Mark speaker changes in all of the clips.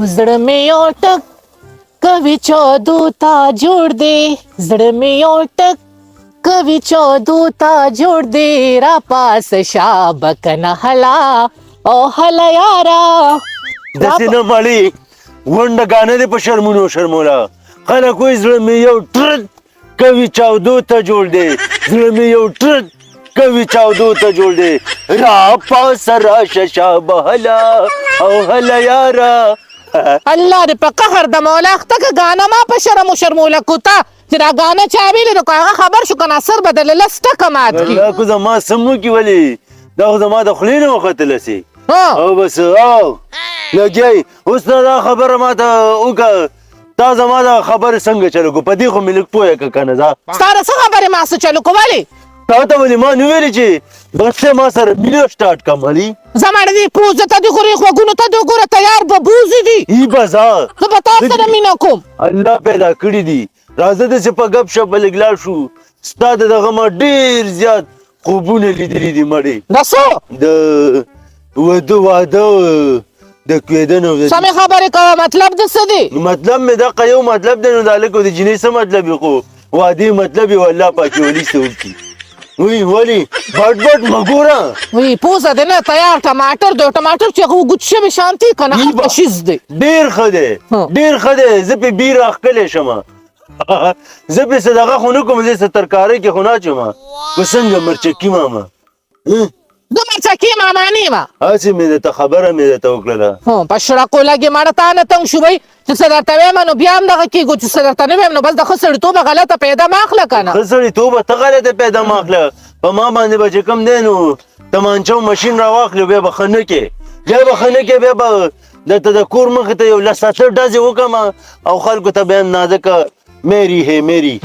Speaker 1: زړه مې یو ټک کوي چودو تا جوړ دی، زړه مې یو ټک کوي چودو تا جوړ دی، را پاس شابه کنه هلا او هلا یارا.
Speaker 2: داسې نه مړې ونډه ګانه دې په شرمونو شرموله. خلک وایي زړه مې یو ټرت کوي چاودو ته جوړ دی، زړه مې یو ټرت کوي چاودو ته جوړ دی، را پاسه راشه شابه هلا او هلا یاره.
Speaker 1: الله دې په قهر د مولا اخته که ګانه ما په شرم وشرموله کوته چې دا ګانه چا ویلې نو که هغه خبر شو که نه سر به درله لس ټکه مات کړي.
Speaker 2: الله کو زما سم وکړي، ولې دا خو زما د خولې نه وختله سي او بس او لګیا یې. اوس دا خبره ما ته وکړه، تا زما دا خبرې څنګه چلو کو؟ په دې خو مې لږ پوهه که که نه ځه.
Speaker 1: ستا د څه خبرې ما څه چلو کو؟ ولې
Speaker 2: تا ته ولې ما نه ویلې چې بس ته ما سره مینه سټارټ کړه ملي؟
Speaker 1: زما د دې پوزه ته دې ګورې، غوږونو ته دې وګوره، تیار به بوزي دي.
Speaker 2: ای بزا
Speaker 1: زه به تا سره مینه کوم.
Speaker 2: الله پیدا کړي دي. راځه داسې په ګپ شپ به لږ لاړ شو. ستا د دغه ما ډېر زیات خوبونه لیدلي دي مړې.
Speaker 1: د څه؟
Speaker 2: د واده واده د کوېدنه او د
Speaker 1: سمې خبرې کوه، مطلب د څه دی؟
Speaker 2: مطلب مې دقه یو مطلب دی. نو د هلک او د جینۍ څه مطلب یې؟ خو وادې مطلب یې والله پاکې ولي څه وکړي. وی ولی بټ بټ مه ګوره.
Speaker 1: وی پوزه دې نه تیار ټماټر دی، ټماټر چې هغه اوږد شوی شانتي که نه هلته شیز دی.
Speaker 2: ډېر ښه دی، ډېر ښه دی. زه پې بیر راښکلی شم، زه پې څه دغه خو نه کوم، زه څه ترکارۍ کې خو نه اچوم. که څنګه مرچکي ماما؟
Speaker 1: زه مرچکي ماما نه یم.
Speaker 2: هسې مې درته خبره مې درته وکړله.
Speaker 1: په شړکو لګې مړه تا نه تنګ شو وایي چې څه درته وایم نو بیا هم دغه کېږو، چې څه درته نه وایم نو بس د ښه سړیتوبه غلطه پیدا مه اخله که نه.
Speaker 2: ښه سړیتوبه ته غلطه پیدا مه اخله. په ما باندې به چې کوم دی نو تمانچه او ماشین راواخلې، بیا به ښه نه کې، بیا به ښه نه کې، بیا به درته د کور مخې ته یو لس اته ډزې وکړم او خلکو ته به هم نازکه میری هی میری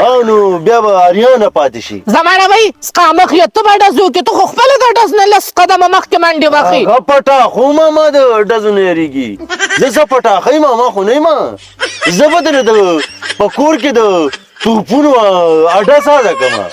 Speaker 2: او نو بیا به اریانه پاتې شي.
Speaker 1: زمانه وایي ستا مخ یې ته به ډز وکړې، ته خو خپله د ډز نه لس قدمه مخکې منډې وهې.
Speaker 2: هغه پټاخو ماما د ډزو نه یریږي، زه څه پټاخه یم؟ ما خو نه یم. زه به درته د په کور کې د توپونو اډه ساده کړم.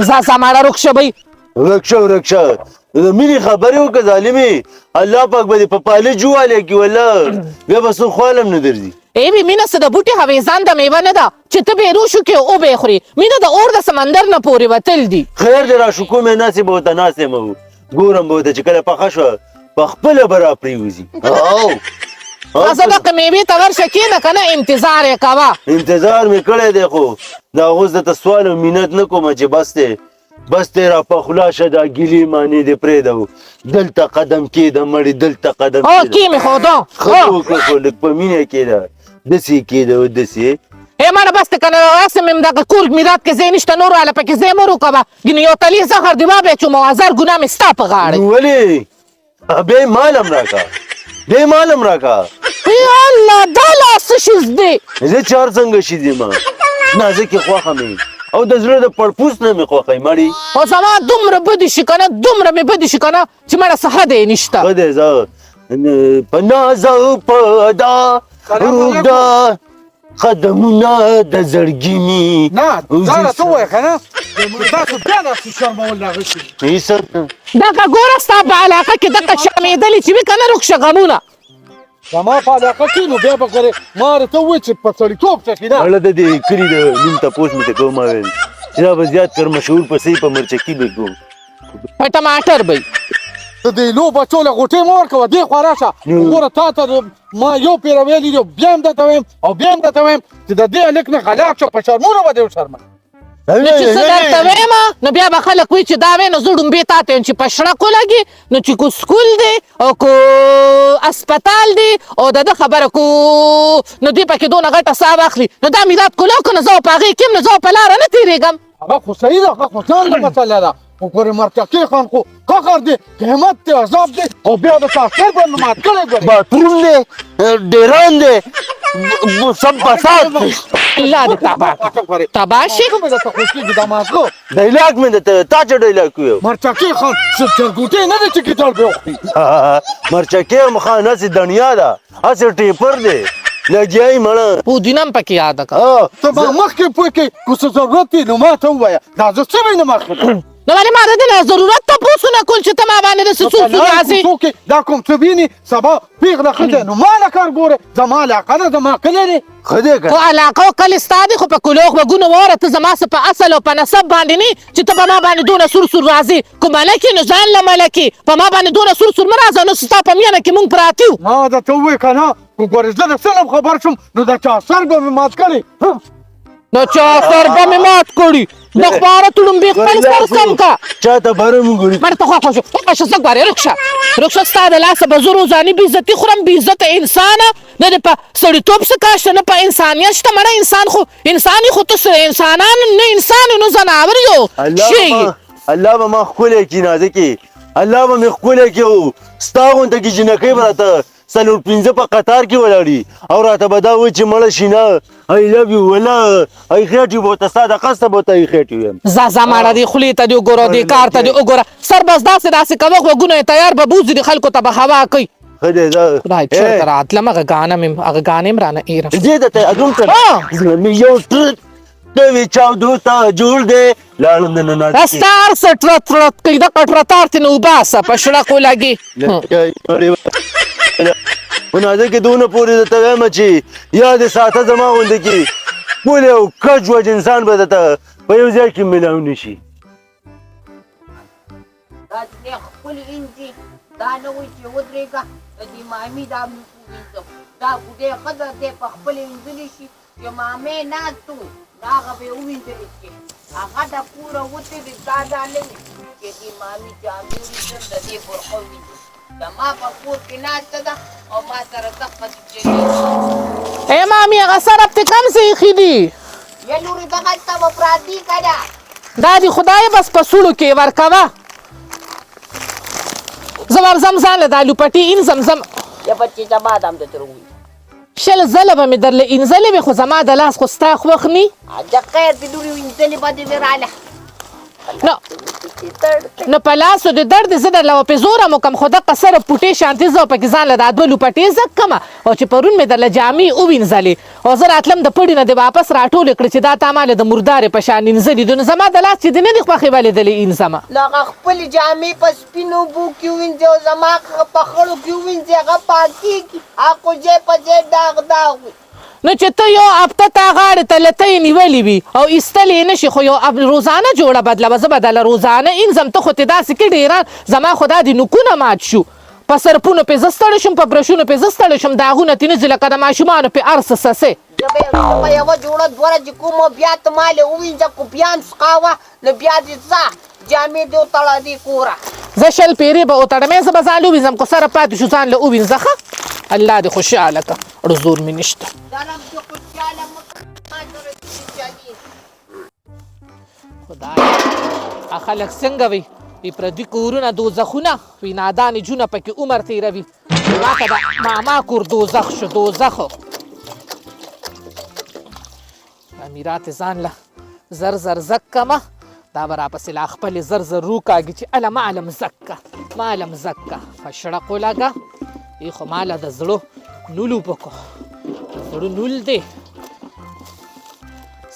Speaker 1: ځه زمانه ورک شه بی.
Speaker 2: ورک شه ورک شه، د مینې خبرې وکړه ظالمې. الله پاک به دې په پالج ووالې کي، والله بیا به څوک خواله هم نه درځي.
Speaker 1: ای وی مینه څه د بوټي هویزان د میوه نه ده چې ته به روشو کې او به خوري، مینه د اور د سمندر نه پورې وتل دي.
Speaker 2: خیر دی را شو کومې ناستې به ورته ناست یم او ګورم به ورته چې کله پخه شوه په خپله به را پرېوځي. او
Speaker 1: زه دغه میوې ته ورشه کښېنه که نه انتظار یې کوه.
Speaker 2: انتظار مې کړی دی خو دا اوس درته سوال او منت نه کوم چې بس دی بس دی را پخلا شه، دا ګیلې معنې دې پرېږده، دلته قدم کېده مړې، دلته قدم
Speaker 1: او کې مې ښودو.
Speaker 2: ښه دې وکړه خو لږ په مینه کېده، داسې کېده او داسې.
Speaker 1: ای مړه بس دی که نه هسې مې دغه کور میرات کې ځای نشته، نور واله پکې ځای مه ورکوه، ګینې یو تلې زهر دې وابه چوم او هزار ګناه مې ستا په غاړه.
Speaker 2: نو ولې بیا یې مال هم راکړه، بیا یې مال هم راکړه.
Speaker 1: یا الله دا لا څه شیز دی؟
Speaker 2: زه چې هر څنګه شیز یم نازکې خوښه مې او د زړه د پړپوس نه مې خوښه یې مړې.
Speaker 1: او زما دومره بدې شي که نه، دومره مې بدې شي که نه چې مړه څه حد یې نشته.
Speaker 2: ښه دی زه په ناز او په ادا اوږده قدمونه د زړګي مي.
Speaker 3: نه دا راته ووایه که نه تاسو بیا داسې شرمول راغلي.
Speaker 2: هېڅ
Speaker 1: دغه ګوره ستا په علاقه کې دغه شرمېدلې چې وي که نه رخ شه غمونه.
Speaker 3: زما په علاقه کې نو بیا به ګورې ما راته ووایي چې په سړیتوب ټکي ده.
Speaker 2: مړه د دې کلي د نوم تپوس مې ته کوم، ویل چې دا به زیات کر مشهور پسې په مرچکي به کوم
Speaker 1: په ټماټر به.
Speaker 3: د دې لو بچو له غوټې مه ورکوه، دې خوا راشه. ګوره تا ته ما یو پېره ویلي دي، بیا هم درته وایم او بیا هم درته وایم چې د دې هلک نه غلا شه، په شرمونو به دې وشرموي.
Speaker 1: نو چې څه درته وایم نو بیا به خلک وایي چې دا وایي، نو زه ړومبی تا ته یم چې په شړکو لګي، نو چې کو سکول دی او کو هسپتال دی او د ده خبره کو نو دوی پکې دونه غټه ساه واخلي، نو دا میرات کولاو که نه زه په هغې کې یم، نو زه په لاره نه تېرېږم.
Speaker 3: هغه خو صحیح ده، هغه خو ځان له مسله ده، خو ګورې مرچکې خان خو قهر دی، قیمت دی، عذاب دی او بیا د تا سر به مې مات کړی ګورې.
Speaker 2: باترون دی، ډېران دی، سم فساد دی.
Speaker 1: الله دې تباه کړه، تباه شي.
Speaker 3: کومه درته خوښېږي دا مازغه؟
Speaker 2: ډایلاګ مې درته تا چې ډایلاګ ویو.
Speaker 3: مرچکې خان څه چرګوټی نه دی چې ګیدړ به وخوري.
Speaker 2: مرچکې هم خان هسې دڼیا ده، هسې ټیپر دی، لګیا یې مړه.
Speaker 1: پودینه هم پکې یاده کړه.
Speaker 3: ته ما مخکې پوه کړې که څه ضرورت وي نو ما ته ووایه، دا زه څه وینم اخر.
Speaker 1: نو ولې ما د دې نه ضرورت تپوسونه کول چې ته ما باندې داسې
Speaker 3: نو
Speaker 1: څو
Speaker 3: په
Speaker 1: څو
Speaker 3: لار
Speaker 1: راځې؟
Speaker 3: کوڅو کې دا کوم څه ویني، سبا پیغله ښځه، نو ما له کار ګوره، زما علاقه ده، زما کلی دی.
Speaker 2: ښه دی که
Speaker 1: خو علاقه او کلی ستا دی، خو په کلو غوږونو واوره، ته زما څه په اصل او په نسب باندې نه چې ته په ما باندې دونه سور سور راځې. که ملک یې نو ځان له ملک یې، په ما باندې دونه سور سور مه راځه، نو ستا په مینه کې مونږ پراته یو.
Speaker 3: ما درته وویل که نه، که ګورې زه د څه نه خبر شوم نو د چا سر به مې مات کړی.
Speaker 1: د چا سر به مې مات کړي؟ د خواره تړمبې خپل سر سم کا.
Speaker 2: چاته بره مونږ ګوري.
Speaker 1: مړه ته خوا خوا شو، خوا شه، زه ګورې، رک شه، رک شه، ستا د لاسه به زه روزاني بې عزتي خورم. بې عزته انسانه، نه دې په سړیتوب څه کار شته، نه په انسانیت شته. مړه انسان خو انسان یې، خو ته څه انسانان نه انسان یې، نو ځناور یو شی.
Speaker 2: الله به ما ښکلی کړي نازکې، الله به مې ښکلی کړي، او ستا غونته کې جینکۍ به راته څلور پنځه په قطار کې ولاړي او راته به دا وایي چې مړه شي نه آی لو یو ولا ای خېټې به ورته ستا د قصده به ورته ای خېټې ویم.
Speaker 1: ځه ځه مړه، دې خولې ته دې وګوره، دې کار ته دې وګوره، سر بس داسې داسې کوه، غوږونه یې تیار به بوځي دي، خلکو ته به هوا کوي.
Speaker 2: ښه دی زه
Speaker 1: خدای چېرته راتلم، هغه ګانه مې هغه ګانې هم رانه هېره
Speaker 2: شوه. دې درته یادوم که زړه مې یو ټرت نوي چاودو ته جوړ دی، لاړم د نن.
Speaker 1: دا ستا هر څه ټرت ټرت کوي، دغه ټرتار ترې نه وباسه، په شړقو لګي.
Speaker 2: په نازکې دونه پورې درته وایم چې یا دې ساته زما غوندې کې ښکلی او کج وج انسان به درته په یو ځای کې میلاو نه شي.
Speaker 4: دا چې خپل انجي دا نه وایي چې ودرېږه، د دې مامي دا وینځم، دا بوډۍ ښځه دی په خپلې وینځلی شي، چې مامې ناست و نو هغه به یې ووینځلې چې هغه د کوره وتې دي. دا دا نه وي چې دې مامي جامې ووینځم، د دې برقه ووینځم، زما په کور کې ناسته ده او ما سره دقسې چلېږي.
Speaker 1: ای مامي، هغه سرپ دې کوم ځای ایښي دي؟
Speaker 4: یا لورې دغلته به پراتې که نه؟
Speaker 1: دا دې خدای بس په سوړو کې ورکوه، زه ورځم ځان له دا لوپټې اینځم ځم.
Speaker 4: یا بچې زما دا هم درته ووایي.
Speaker 1: 20 ځله به مې درله اینځلې وي، خو زما د لاس خو ستا خوښ نی.
Speaker 4: د خیر دې لورې وینځلې به دې وي راله.
Speaker 1: نو په لاسو دې درد، زه درله په زوره مو کم، خو دقه سره پوټې شانتې زه پکې ځان له دا دوه لوپټې زک کمه. او چې پرون مې درله جامې ووینځلې او زه راتلم د پړي نه دې واپس راټولې کړې چې دا تا ماله د مردارې په شان اینځلې دي، نو زما د لاس چې دې نه دي خوښې ولې دلې اینځمه؟
Speaker 4: نو هغه خپلې جامې په سپینو اوبو کې ووینځي او زما په خړو کې ووینځي، هغه پاکېږي، هغه خو ځای په ځای داغ داغ وي.
Speaker 1: نو چې ته یو هفته تا غاړې ته لته یې نیولې وي او ایستلې یې نه شي، خو یو روزانه جوړه بدلوه، زه به درله روزانه اینځم. ته خو ترې داسې کې ډېران، زما خو دا دې نوکونه مات شو، په سرپونو پې زه ستړی شوم، په برشونو پې زه ستړی شوم، داغونه ترې نه ځي لکه د ماشومانو پې هر څه سسې.
Speaker 4: زه به یوه جوړه دوه ورځې کوم او بیا ته ما له ووینځه، که بیا هم څښاوه نو بیا دې ځه جامې دې وتړه دې کوره.
Speaker 1: زه 20 پیرې به وتړم، زه به ځان له ووینځم، که سره پاتې شو ځان له ووینځه. ښه الله دې خوشحاله که، ړه زور مې نشته.
Speaker 4: دا رب دې خوشحاله مه کړه، ما سره دې چلېږي.
Speaker 1: خدای خلک څنګه وي، وي پردي کورونه دوزخونه وي، نادانې جونه پکې عمر تېروي. ماته د ماما کور دوزخ شو، دوزخ. دا میرات ځان له زر زر زک کمه، دا به راپسې لا خپلې زر زر روکاږي چې اله معلم زکه معلم زکه په شړق ولګه. ای خو ماله د زړه نول وپکو، زړه نول دی،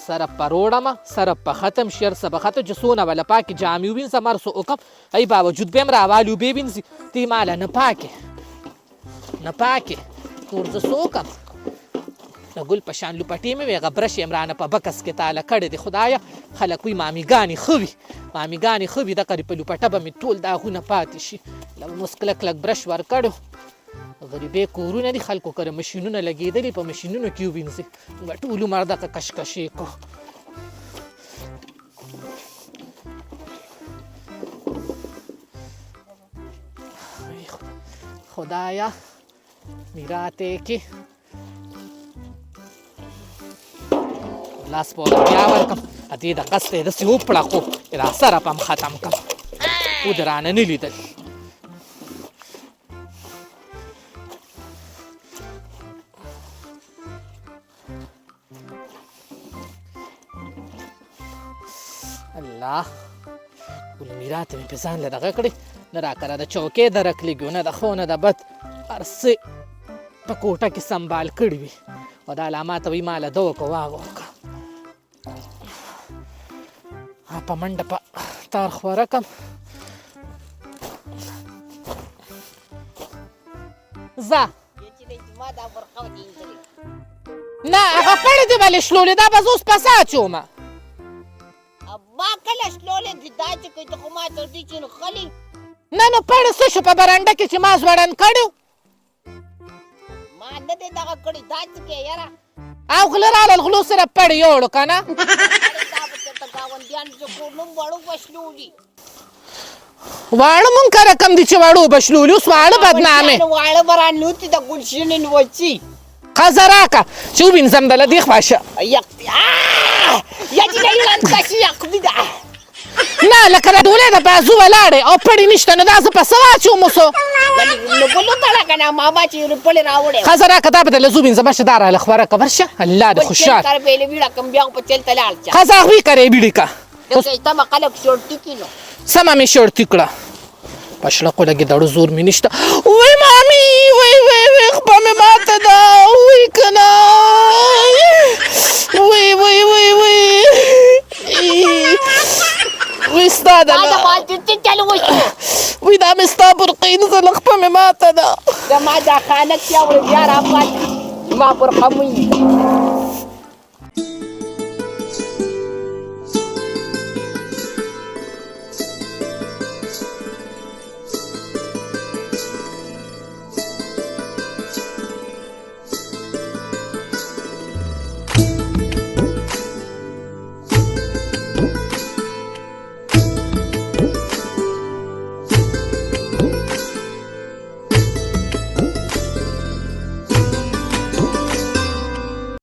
Speaker 1: سره پروړمه، سره په ختم شي، هر څه به ختم چې څونه به له پاکې جامې ووینځم، هر څه وکړم، ای باوجود به هم راوالي اوبه وینځي، دی ماله نه پاکې نه پاکې، نور زه څه وکړم؟ د ګل په شان لوپټې مې وې، هغه برش یې هم رانه په بکس کې تاله کړی دی. خدایه خلک وایي مامیګانې ښه وي، مامیګانې ښه وي، دغه په لوپټه به مې ټول داغونه پاتې شي. له به مې اوس کلک کلک برش ورکړو. غریبې کورونه دي، خلکو کره مشینونه لګېدلي، په مشینونو کې ووینځي، موږ ټول عمر دغه کشکشې کو. خدایا میراته کې لاس په بیا ورکم، دې د قصد داسې وپړقو دا سره پم ختم کم و درانه نه لیدل. الله ګل میرات مې په ځان له دغه کړې، نه راکره د چوکۍ درک لګي، نه د ښه نه د بد، هر څه په کوټه کې سنبال کړي وي. او دا لا ماته وایي ما له ده وکړه هغه وکړه. په منډه په تار خوره کم. ځه. نه، هغه پړې دې ولې شلولې؟ دا به زه اوس په څه اچوم؟
Speaker 4: ما کله شلولې دي؟ دا چې کوي ته خو ما تر دې چې نښلي.
Speaker 1: نه، نو پړې څه شو په برنډه کې چې ما ځوړند کړی؟
Speaker 4: ما نه دی دغه کړی. دا څه کوې یاره؟
Speaker 1: او غله رالل، غلو سره پړې یوړو که نه.
Speaker 4: دا به چېرته ګاونډیانو چې کور نوم وړو به شلولي.
Speaker 1: واړه مونږ کره کم دي چې واړو به شلولي؟ اوس واړه بدنامې.
Speaker 4: واړه به رانوتي د ګلشنې نوچي.
Speaker 1: ښځه راکه چې ووینځم دله دې خوا شه.
Speaker 4: یخ یا چې نه یو یخ دي ده.
Speaker 1: نه، لکه د ډولۍ د بازو ولاړې او پړې نشته، نو دا زه په څه واچوم اوس؟
Speaker 4: نو بل وتړه که نه ماما چې پړې راوړی.
Speaker 1: ښځه راکه، دا به دله زه ووینځم. شه، دا راله خوره که ورشه. الله دې خوشحال.
Speaker 4: کر به ویړه کوم، بیا په چل ته لاړ شه.
Speaker 1: ښځه هغوی کرې بیړې که.
Speaker 4: دلته تمه خلک شرطي کړي نو.
Speaker 1: سمه مې شرطي کړه. په شړقو لګې دړو زور مې نشته. وی مامي، وی وی وی، خپه مې ماته ده. وی که نه، وی وی وی وی وی، ستا ده.
Speaker 4: دا د مالتي څه چل وشو؟
Speaker 1: وی دا مې ستا برقې نه، خپه مې ماته ده.
Speaker 4: زما دا خانک پیاوړی بیا راپاتې، زما برقه مونږ.